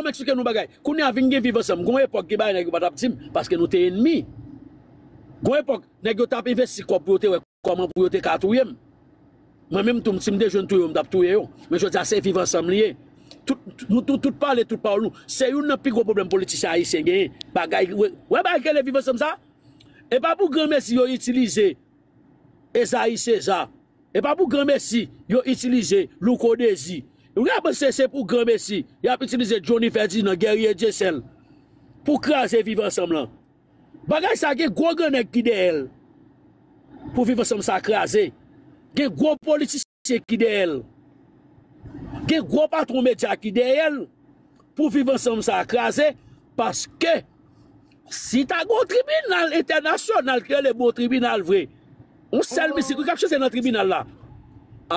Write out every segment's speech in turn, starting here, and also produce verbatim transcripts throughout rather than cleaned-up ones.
m eksplike nou bagay. Kounye a vin gen viv ansanm. Gon epòk gen bagay nèg yo pa t ap di m, paske nou te ènmi. Gon epòk, nèg yo t ap envesti kòb pou yo te wè kòman pou yo te ka touye m. Mwen menm tou, si m te jwenn touye yo, m t ap touye yo. Men jodi a, se viv ansanm li ye. Tout, nou tout, tout pale, tout pawòl nou. Se youn nan pi gwo pwoblèm politisyen ayisyen genyen. Bagay, wè, wè bagay ki rele viv ansanm sa? E pa pou granmesi yo itilize Ezayi Seza. E pa pou granmesi yo itilize Louko Dezi. Ou ka panse se pou granmesi y ap itilize Johnny Ferdinand, Guerrier Dieuseul pou kraze viv ansanm lan. Bagay sa gen gwo grannèg ki dèyè l pou viv ansanm sa kraze. Gen gwo politisyen ki dèyè l. Gen gwo patwon medya ki dèyè l pou viv ansanm sa kraze, paske si ta gen yon tribinal entènasyonal ki rele bon tribinal vre, yon sèl mizik wi k ap chante nan tribinal la.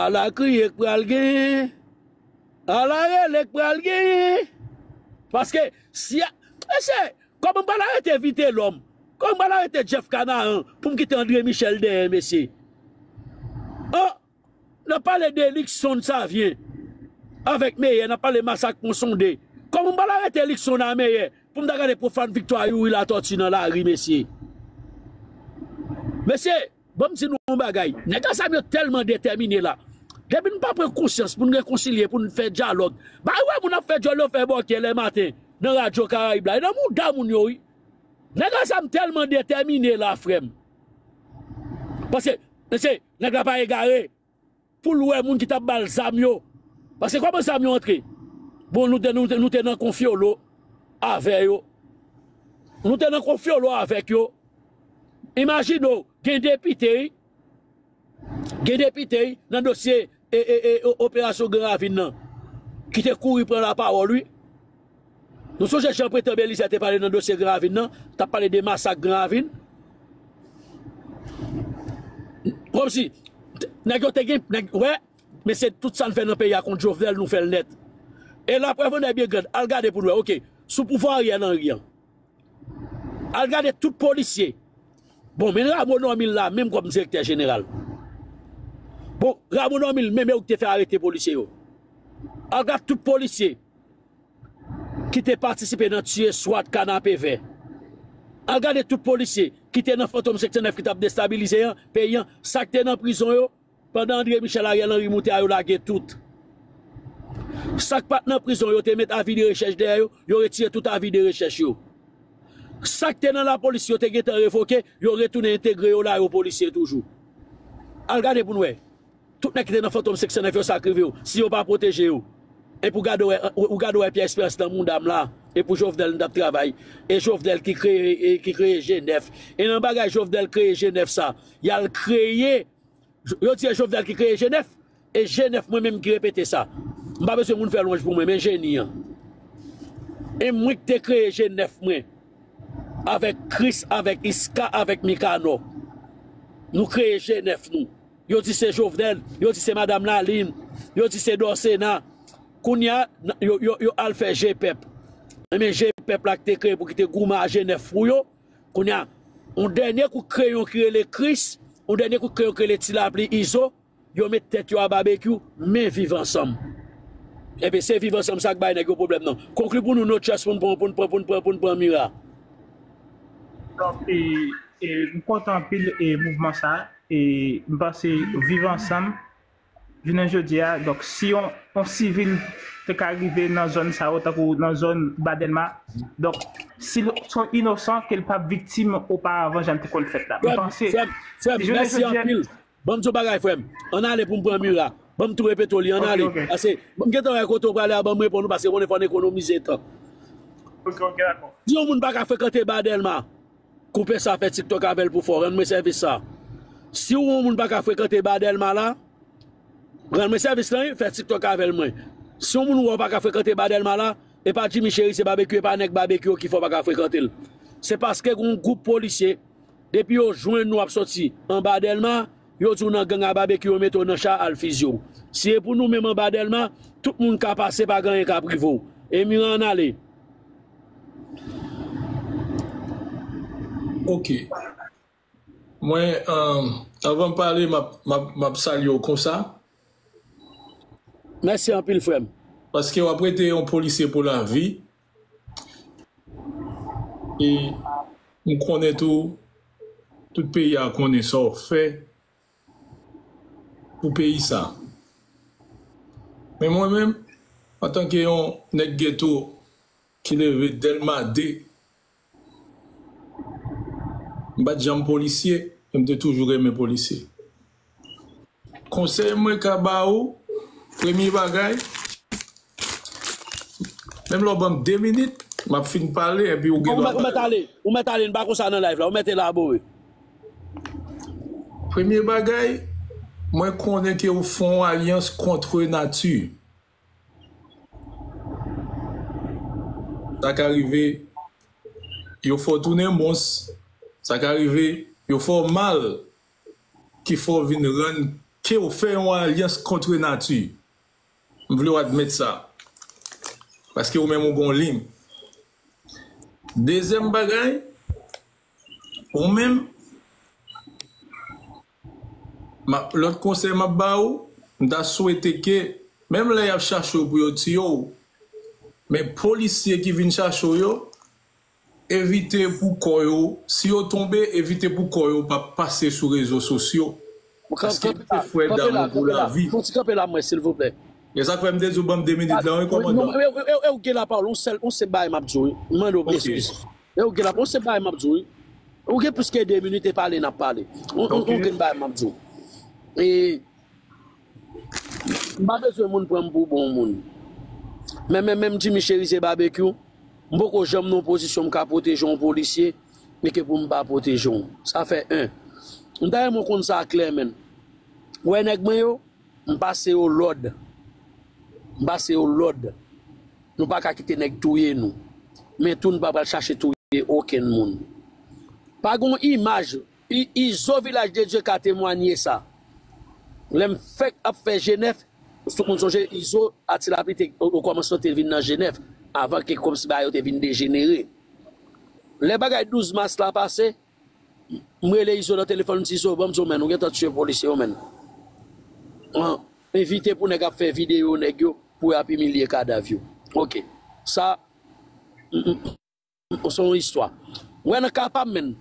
Ala kriye k pral genyen. Ala rele k pral genyen. Paske si a, mesye, kòman m pral arete Vitelhomme? Kòman m pral arete Jeff Canaan pou m kite André Michel dèyè, mesye? An, n ap pale de Luckson Savien avèk Meilleur, n ap pale masak Pon Sonde. Kòman m pral arete Luckson a Meilleur pou m ta gade pwofàn viktwa Youri Latortue nan lari, mesye? Mesye, ban m di nou yon bagay. Nèg a zam yo tèlman detèmine la. Depi n pa pran konsyans pou n rekonsilye, pou n fè dyalòg. Bay wè moun ap fè dyòl yo fè bòkyè lè maten nan radyo Karayib la. E nan mouda moun yo wi. Nèg a zam tèlman detèmine la, frè m. Paske, mesye, nèg la pa egare pou l wè moun ki t ap ba l zam yo. Paske kòman zam yo antre? Bon, nou te, nou te, nou te nan konfyolo avè yo. Nou te nan konfyolo avèk yo. Imajine w, gen depite, gen depite nan dosye e, e, e, o- operasyon Gran Ravin nan ki te kouri pran lapawòl, wi. Nou sonje jan Pretan Belizaire te pale nan dosye Gran Ravin nan, t ap pale de masak Gran Ravin. Kòmsi, t- nèg yo te gen, nèg, wè, mesye, tout sa n fè nan peyi a kont Jovenel, nou fè l nèt. E laprèv an è byen grand, al gade pou n wè, oke, sou pouvwa Ariel Henry an. Al gade tout polisye. Bon, men Rameau Normil la, menm kòm direktè jeneral. Bon, Rameau Normil, menm e ou ki te fè arete polisye yo. Al gade tout polisye ki te patisipe nan tiye Swat Kanapevè. Al gade tout polisye ki te nan Fantom senk san nèf ki t ap destabilize an, peyi an, sa k te nan prizon yo, pandan André Michel, Ariel Henry moute a, yo lage tout. Sa k pa t nan prizon, yo te met avi de rechèch dèyè yo, yo retire tout avi de rechèch yo. Sa k te nan lapolis, yo te gentan revoke, yo retounen entegre yo la, yo polisye toujou. Al gade pou n wè. Tout nèg ki te nan Fantom senk san nèf yo, sa k rive yo, si yo pa pwoteje yo. Epi w gade w wè, ou gade w wè Pierre Espérance nan mouda m la, e pou Jovenel m t ap travay. E Jovenel ki kreye, e ki kreye G nèf. E nan bagay Jovenel kreye G nèf sa, y al kreye, yo di e Jovenel ki kreye G nèf, e G nèf mwen menm ki repete sa. M pa bezwen moun fè lwanj pou mwen, men jeni an. E mwen ki te kreye G nèf mwen. Avèk Chris, avèk Iska, avèk Mikanò. Nou kreye G nèf nou. Yo di se Jovenel, yo di se Madanm Lalin, yo di se Dòsena. Kounye a, n- yo, yo, yo al fè G pèp. Enben, G pèp la ki te kreye pou ki te goumen a G nèf pou yo. Kounye a, yon dènye kout kreyon ki rele Chris, yon dènye kout kreyon ki rele Ti Lapli Izo, yo met tèt yo a Babekyou, men viv ansanm. Enben, se viv ansanm sa k bay nèg yo pwoblèm nan. Konkli pou nou, no trust pou n pran, pou n pran, pou n pran, pou n pran Mira. Donk, e, e, m kontan anpil e mouvman sa. E m panse viv ansanm, jounen jodi a, donk, si yon, yon sivil te ka rive nan zòn sa yo, tankou nan zòn Ba Dèlma, donk, si l se yon inosan ke l p ap viktim oparavan jan l te konn fèt la. M panse, Frè m, frè m, mèsi anpil. Ban m di w bagay, frè m. Ann ale pou m pran Mira. Ban m tou repete w li, ann ale. Paske m gentan wè kote w prale a, ban m reponn ou, paske konnen fò n ekonomize tan. Ok, ok, dakò. Si yon moun pa ka frekante Ba Dèlma, koupe sa, fè TikTok avè l pou fò, rann mwen sèvis sa. Si yon moun pa ka frekante Ba Dèlma la, rann mwen sèvis lan, wi, fè TikTok avè l mwen. Si yon moun wè w pa ka frekante Ba Dèlma la, e pa Jimmy Cheri, se Babekyou, e pa nèg Babekyou yo ki fè w pa ka frekante l. Se paske gen yon gwoup polisye, depi yo jwenn ou ap soti anba Dèlma, yo di w nan gang a Babekyou, yo mete w nan cha al fizye w. Si e pou nou menm anba Dèlma, tout moun ka pase, pa gen anyen k ap rive w. E Mira, ann ale. Ok. Mwen, anvan m pale, m ap, m ap, m ap salye w konsa. Mèsi anpil, frè m. Paske w ap rete yon polisye pou lavi. E m konnen tou, tout peyi a konnen sa w fè pou peyi sa. Men mwen menm, antanke yon nèg geto ki leve Dèlma de, m pa t janm polisye, men m te toujou renmen polisye. Konsèy mwen ka ba ou, premye bagay, menm lè w ban m de minit, m ap fin pale, epi ou gen dwa pale. Ou mèt ale, ou mèt ale, n pa konsa nan live la, ou mèt elabore. Premye bagay, mwen konnen ke ou fè yon alyans kont nati. Sa ka rive, yo fè w tounen mons, sa ka rive, yo fè w mal, ki fè w vin rann ke w fè yon alyans kont nati. M vle w admèt sa. Paske ou menm ou gon liy. Dezyèm bagay, ou menm, ma, lòt konsèy m ap ba ou, m ta swete ke, menm lè y ap chache w pou yo tiye w, men polisye ki vin chache w yo, evite pou kò yo, si yo tonbe, evite pou kò yo pa pase sou rezo sosyo. Paske se frè dam ou pou lavi. Fon ti kanpe la mwen, silvouplè. E sa k fè m te di w ban m de minit la, wi, kòmandan. E ou gen lapawòl, yon sèl, yon sèl bagay m ap di w, wi. M mande w eskiz. E ou gen lapawòl, yon sèl bagay m ap di w, wi. Ou gen plis ke de minit e pale n ap pale. Yon, yon, yon grenn bagay m ap di w. E M pa bezwen moun pran m pou bon moun. Men, men, menm Jimmy Chérizier Barbecue, m poko janm nan yon pozisyon m ka pwoteje yon polisye, men ke pou m pa pwoteje w. Sa fè en. M ta renmen w konn sa klè, menn. Ou wè nèg mwen yo, m pase yo lòd. M pase yo lòd. Nou pa ka kite nèg touye nou. Men tou, nou pa pral chache touye okenn moun. Pa gon imaj I-, Izo Vilaj de Dye ka temwanye sa. Lè m fèk ap fè G nèf, tout moun sonje Izo, Ati Lapli te, o, o kòmansman te vin nan G nèf, avan ke kòmsi bagay yo te vin dejenere. Lè bagay douz mas la pase, m rele Izo nan telefòn, m di, "Izo, ban m di w, menn, ou gentan tiye polisye yo, menn." An, evite pou nèg ap fè videyo nèg yo, pou y ap imilye kadav yo. Oke. Sa, m, m, se yon istwa. Ou wè nan ka pa m, menn,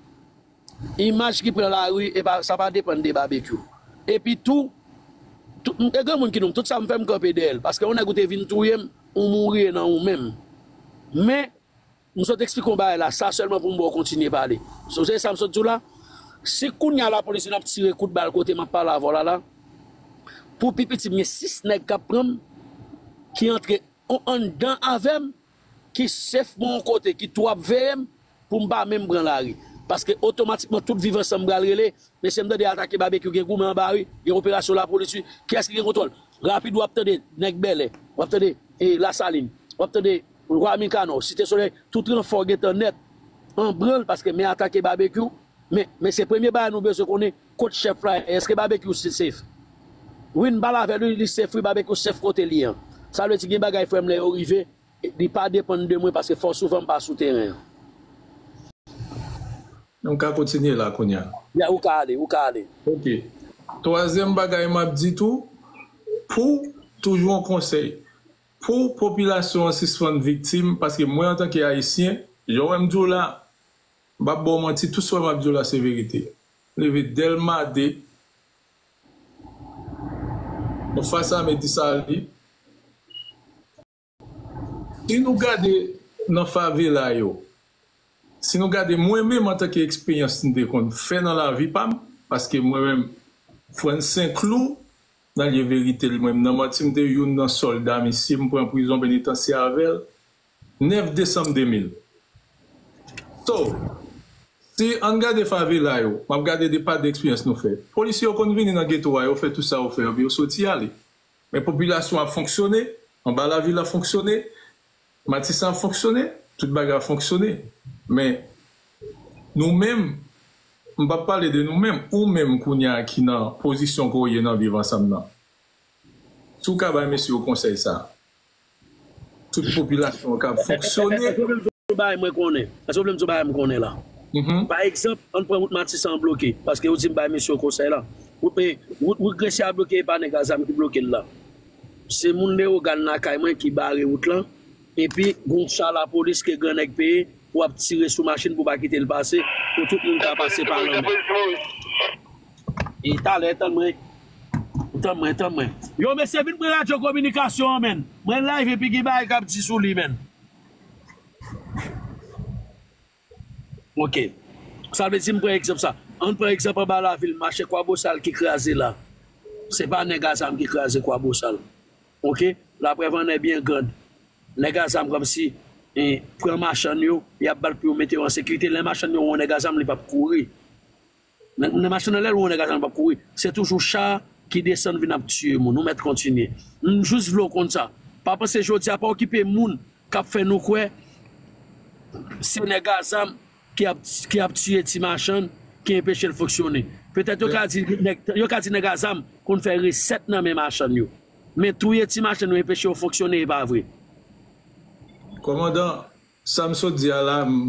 imaj ki pran lari, e pa, sa pa depann de Babekyou. Epi tou, tout, e granmoun ki nou, tout sa m fè, m kanpe dèyè l. Paske yon nèg ou te vin touye m, ou mouri e nan ou menm. Men, m sot eksplike yon bagay la, sa sèlman pou m ba w kontinye pale. So, se sa m sot di w la. Si kounye a lapolis vin ap tire kout bal kote m ap pale avè w la, la, pou pi piti, m gen sis nèg k ap pran m, ki antre on, anndan avè m, ki sef mwen yon kote, ki tou ap veye m, pou m pa menm pran lari. Paske otomatikman, tout Viv Ansanm pral rele, mesye, m tande Atake Babekyou gen goumen anba, wi, gen operasyon lapolis, wi. Kiyès ki gen kontwòl? Rapid, w ap tande nèg Bèlè, w ap tande, e, Lasalin, w ap tande Wa Mikanò, Site Solèy, tout ranfò gentan nèt an branl, paske men Atake Babekyou, men, men se premye bagay nou bezwen konnen, kot chèf la ye? Èske Babekyou se sef? Wi, n pale avè l, wi, li sef, wi, Babekyou sef kote li an. Sa vle di gen bagay, frè m, lè yo rive, li pa depann de mwen, paske fò souvan m pa sou teren an. Nou ka kontinye la kounye a. Ya, ou ka ale, ou ka ale. Oke. Twazyèm bagay m ap di tou, pou toujou yon konsèy, pou popilasyon an sispann viktim, paske mwen antanke Ayisyen, jan w wè m di w la, m p ap ba w manti, tout sa w wè m ap di w la se verite. Leve Dèlma de, anfas ame Dessalines, Si nou gade nan favela yo, si nou gade mwen menm antanke eksperyans m te konn fè nan lavi pa m, paske mwen menm, Frantz Saint-Cloud, nan lye verite l, mwen menm nan manti, m te youn nan sòlda misye, m pran prizon penitansye avè l, nèf desanm de mil. So, si ann gade favela yo, m ap gade de pa de eksperyans nou fè. Polisye yo konn vini nan geto a, yo fè tout sa yo fè, epi yo soti ale. Men popilasyon ap fonksyone, anba lavil ap fonksyone, Matisan ap fonksyone, tout bagay ap fonksyone. Men nou menm, m p ap pale de nou menm, ou menm kounye a ki nan pozisyon ke w ye nan Viv Ansanm nan. Si w ka bay mesye yo konsèy sa, tout popilasyon an ka fonksyone. Èske w vle m di w bagay mwen konnen? Èske w vle m di w bagay m konnen la? Pa egzanp, ann pran wout Matisan an bloke, paske yo di m bay mesye yo konsèy la. Wout, e, wout, wout Gresye a bloke, e pa nèg a zam ki bloke l la. Se moun Leyogàn lakay mwen ki bare wout lan, epi gon cha lapolis ke grannèg peye, w ap tire sou machin pou pa kite l pase, pou tout moun ka pase pa lanmè. E talè, tann mwen. Tann mwen, tann mwen. Yo, mesye, vin pran radyo kominikasyon an, menn. Mwen live epi gen bagay k ap di sou li, menn. Ok. Sa vle di m pran egzanp sa. Ann pran egzanp anba lavil, mache Kwabosal ki kraze la. Se pa nèg a zam ki kraze Kwabosal. Ok? Laprèv an è byen grand. Nèg a zam kòmsi, eh, pran machann yo, y ap bat pou yo mete yo an sekirite. Lè machann yo wè yon nèg a zam, li p ap kouri. Nan, nan machann nan, lè l wè yon nèg a zam, li p ap kouri. Se toujou cha ki desann vin ap tiye moun. Nou mèt kontinye. M jis vle w konn sa. Pa panse jodi a, pa okipe moun k ap fè nou kwè se nèg a zam ki ap, ki ap tiye ti machann, ki enpeche l fonksyone. Petèt yo ka di nèg, yo ka di nèg a zam konn fè resèt nan men machann yo. Men touye ti machann yo enpeche yo fonksyone, e pa vre. Kòmandan, sa m sot di a la, m